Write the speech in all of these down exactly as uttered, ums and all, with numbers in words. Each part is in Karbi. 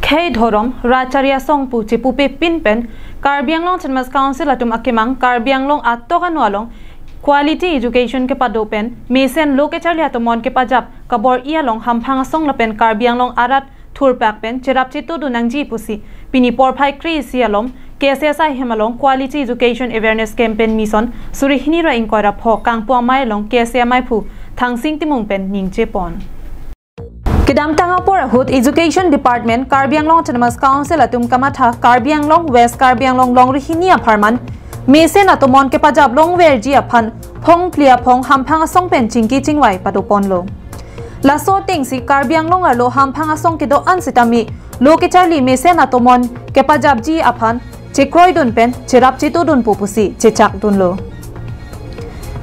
Khei dhorom rachari asong pu chepupepin pen Karbi Anglong Autonomous Council atum akemang Karbi Anglong atok ano along quality education kepado pen mesen lo kecharli atomon kepajap kabor-i along hamphang asong lapen Karbi Anglong arat thurpak pen cherap chetudun nangji pusi pini porphai kre-isi along K S A S I hem along quality education awareness campaign mission suri hini ra ingkoi ra pho kangpu amei along K S A maiphu Thangsing Timung pen ningje pon. Kedamtang apor ahut Education Department Karbi Anglong Autonomous Council atum kamatha Karbi Anglong West Karbi Anglong longri hini apharman mesen atomon kepajap longverji aphan phong phli aphong hamphang asong pen chingki chingvai pado ponlo. Laso atengsi Karbi Anglong arlo hamphang asong kedo-an sitame lo kecharli mesen atomon kepajapji aphan chekroidun pen cherap chetudun pu pusi chechakdunlo.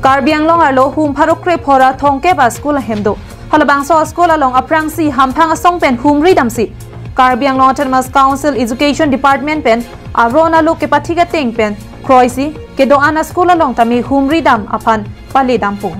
Karbi Anglong arlo hum pharo kre pho ra thomkep a school ahem do. Halabangso school along aphrangsi hamphang asong pen humri damsi Karbi Anglong Autonomous Council Education Department pen aron alo kepathik ateng pen kroisi kedo-an a school along tame humri dam aphan pale dampo.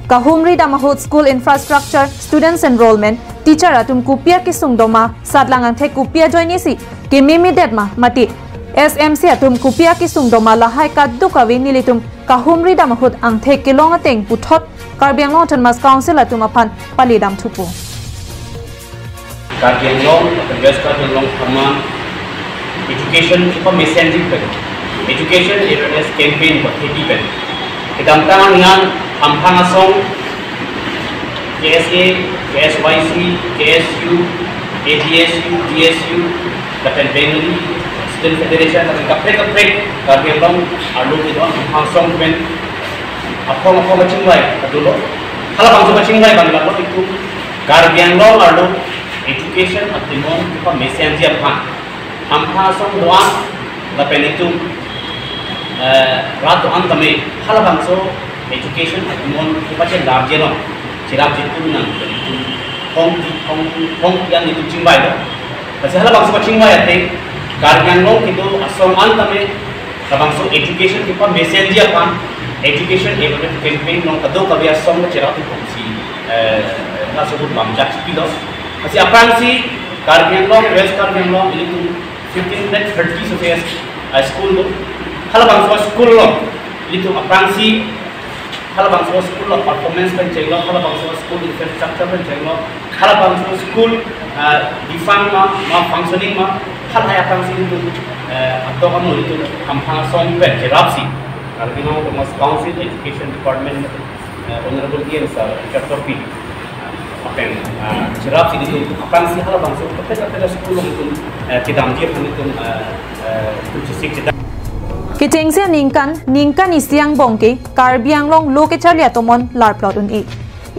Kahumri dam ahut school infrastructure, students enrollment, teacher atum kopi akesung doma, satlang angthek kopi ajoinesi kememe det ma mati S M C atum kopi akesung doma lahai kadokave nelitum kahumri dam ahut angthek kelong ateng puthot Karbi Anglong Autonomous Council atum aphan pale dam thupo. Karbi Anglong, West Karbi Anglong apharman education kepamesenji pen, education awareness campaign pathekji pen, kedamtang angan hamphang asong K S A, K S Y C, K S U, A D S U, D S U, lapen Bengali Student Federation, lapen kaprek kaprek Karbi Anglong arlo kedo-an hamphang asong pen aphong aphong kachingvai kadolo. Halabangso kachingvai abang lapu itum Karbi Anglong arlo education atomon kepamesenji aphan hamphang asong do-an lapen itum, eh, rat do-an tame halabangso education atomon kepachelarji along cherap chetudun nang itum phong phong phong an itum chingvailo. Lasi halabangso kachingvai ateng Karbi Anglong kedo asong an tame labangso education kepamesenji aphan education awareness campaign along kadokave asong cherap thupo pusi, eh, laso ahut bamjak chipilo. Lasi aphrangsi Karbi Anglong, West Karbi Anglong, ilitum fifteen lakh thirty so as, uh, school do. Halabangso school along ilitum aphrangsi halabangso school along performance pen chenglo, halabangso school infrastructure pen chenglo, halabangso school, ah, defang ma, ma functioning ma, halahai aphrangsi ilitum, eh, atok ano ilitum hamphang asong pen cherapsi Karbi Anglong Autonomous Council Education Department, eh, Honorable E M Sir Richard Tokbi, ah, pen, ah, cherapsi ilitum aphrangsi halabangso kaprek kaprek school along itum, eh, kedamji aphan itum, eh, eh, itum chesik chedam. Kechengsi aningkan, ningkan isi angbong ke Karbi Anglong lo kecharli atomon larplot un-e.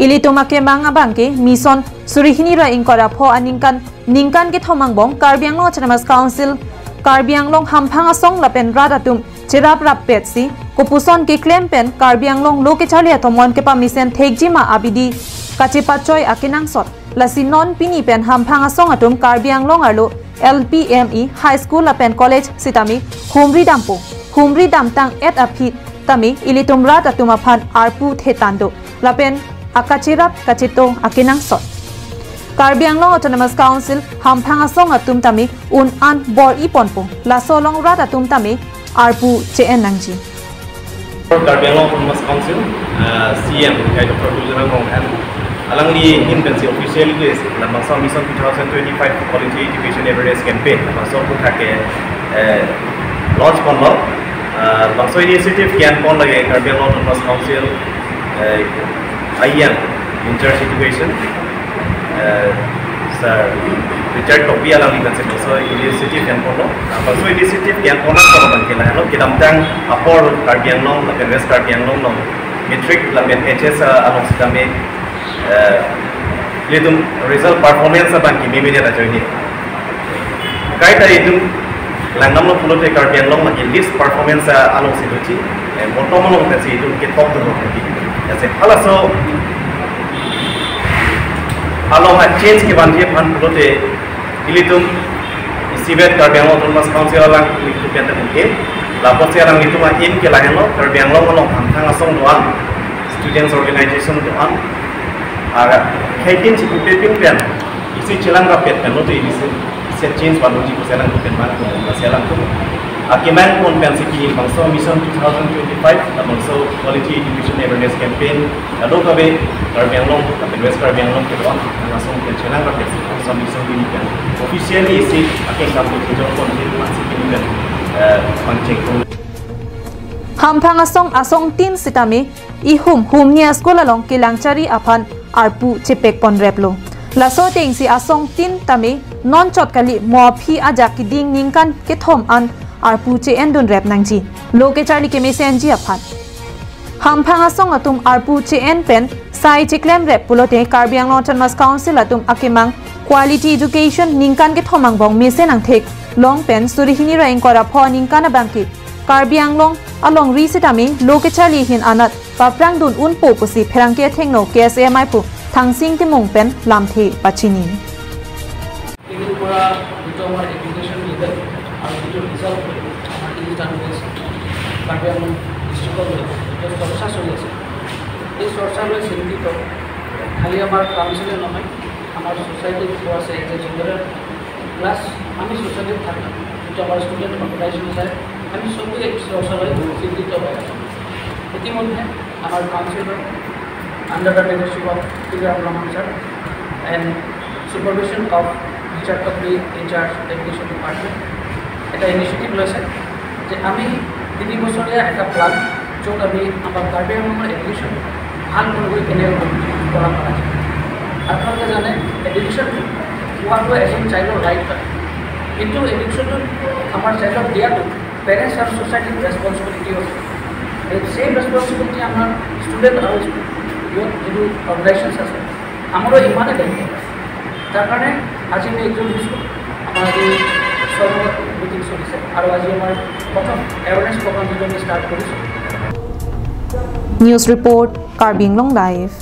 Ilitum akemang abang ke mission suri hini ra ingkoi ra pho aningkan, ningkan kethom angbong Karbi Anglong Autonomous Council, Karbi Anglong hamphang asong lapen rat atum cherap rappetsi kopuson keklem pen Karbi Anglong lo kecharli atomon kepamesen thekji ma abidi kachepachoi akenangsot. Lasi non pini pen hamphang asong atum Karbi Anglong arlo L P, M E, high school lapen college sitame humri dampo. Humri damtang-et aphi tame ilitum rat atum aphan arpu thetan do lapen akacherap kacheto akenangsot. Karbi Anglong Autonomous Council hamphang asong atum tame un-an bor-i ponpo. Laso along rat atum tame arpu che-en nangji. Karbi Anglong Autonomous Council, uh, C E M, Doctor Tuliram Ronghang, alangli ahin pensi officially labangso mission two thousand twenty-five Quality Education Awareness Campaign, labangso aphuthak ke, eh, launch ponlo. Uh, labangso initiative ke-en pon lake Karbi Anglong Autonomous Council, eh, I E M, in charge education, eh, Sir Richard Tokbi alangli pensi labangso initiative ke-en ponlo. Labangso initiative ke-en pon abang ke lahelo, kedamtang apor Karbi Anglong lapen West Karbi Anglong along matric lapen H S, eh, along sitame, eh, ilitum result performance abang ke meme ne ajoine. Kaita itum langdamlo pulote Karbi Anglong lake least performance, eh, alongsi doji, eh, bottom along pensi itum kethok dolo. Lasi halaso along a-change kevanji aphan pulote ilitum isivet Karbi Anglong Autonomous Council alangli ilitum pen ta bungke. Lapusi alanglitum a-aim ke lahenlo, Karbi Anglong along hamphang asong do-an, students organization do-an, ah, khei tin chepupepin pen isi Chelang rapet pen lote isi, isi change vanji pu selang pen ma, ma selang tu. Akemang pon pensi pini bangso Mission two thousand twenty-five, bangso Quality Education Awareness Campaign, ado kabe Karbi Anglong, kabe West Karbi Anglong kedon, asong pen chelang rapet si bangso mission pini pen officially isi akeng kam tu jong pon si pensi pini pen, eh, pangcheng pon. Hamphang asong asong tin sitame ihum humni a-school along kelang chari aphan arpu chepek pon replo. Laso atengsi asong tin tame non chot kali mo aphi ajak keding ningkan kethom an arpu che-en dun rep nangji, lo kecharli kemesenji aphan. Hamphang asong atum arpu che-en pen sai cheklem rep pulote Karbi Anglong Autonomous Council atum akemang Quality Education ningkan kethom angbong mesen angthek long pen suri hini ra ingkoi ra pho ningkan abangke Karbi Anglong alongri sitame lo kecharli ahin anat paphrang dun unpo pusi pherangke athengno K S A M I phu Thangsing Timung pen lamthe pachini. এইটোৰ পৰা যিটো আমাৰ education level আৰু যিটো ৰিজাল্ট হয়, আমাৰ east and west Karbi আংলং ডিষ্ট্ৰিক্টত লৈ যিটো চৰ্চা চলি আছে, এই চৰ্চা লৈ চিন্তিত খালি আমাৰ কাউন্সিলে নহয়, আমাৰ ছ'চাইটি যিটো আছে, এজ এ জেনেৰেল, প্লাছ আমি ছ'চাইটিত থকা যিটো আমাৰ ষ্টুডেণ্ট অৰ্গেনাইজেশ্যন আছে, আমি চবেই এই চৰ্চা লৈ চিন্তিত হৈ আছোঁ। ইতিমধ্যে আমাৰ কাউন্সিলৰ under the leadership of P V Ramon sir and supervision of Richard Tokbi in charge education department এটা ইনিচিয়েটিভ লৈছে যে আমি তিনি বছৰীয়া এটা প্লান, য'ত আমি আমাৰ কাৰ্বি আংলঙৰ এডুকেশ্যন ভাল কৰিবলৈ কেনেকৈ কৰা কৰা যায়। আপোনালোকে জানে, এডুকেশ্যন পোৱাটো এজন চাইল্ডৰ ৰাইট হয়, কিন্তু এডুকেশ্যনটো আমাৰ চাইল্ডক দিয়াটো পেৰেণ্টছ আৰু ছ'চাইটিৰ ৰেছপনচিবিলিটি হয়। আৰু ছেম ৰেছপনচিবিলিটি আমাৰ ষ্টুডেণ্ট আৰু ইউথ যিটো অৰ্গেনাইজেশ্যনছ আছে, আমাৰো ইমানে দায়িত্ব। তাৰ কাৰণে আজি আমি একজন হৈছোঁ, আমাৰ আজি ছয় নম্বৰ মিটিং চলিছে আৰু আজি আমাৰ প্ৰথম এৱেৰনেছ প্ৰগ্ৰাম যিটো আমি ষ্টাৰ্ট কৰিছোঁ। News report, Karbi Anglong Live.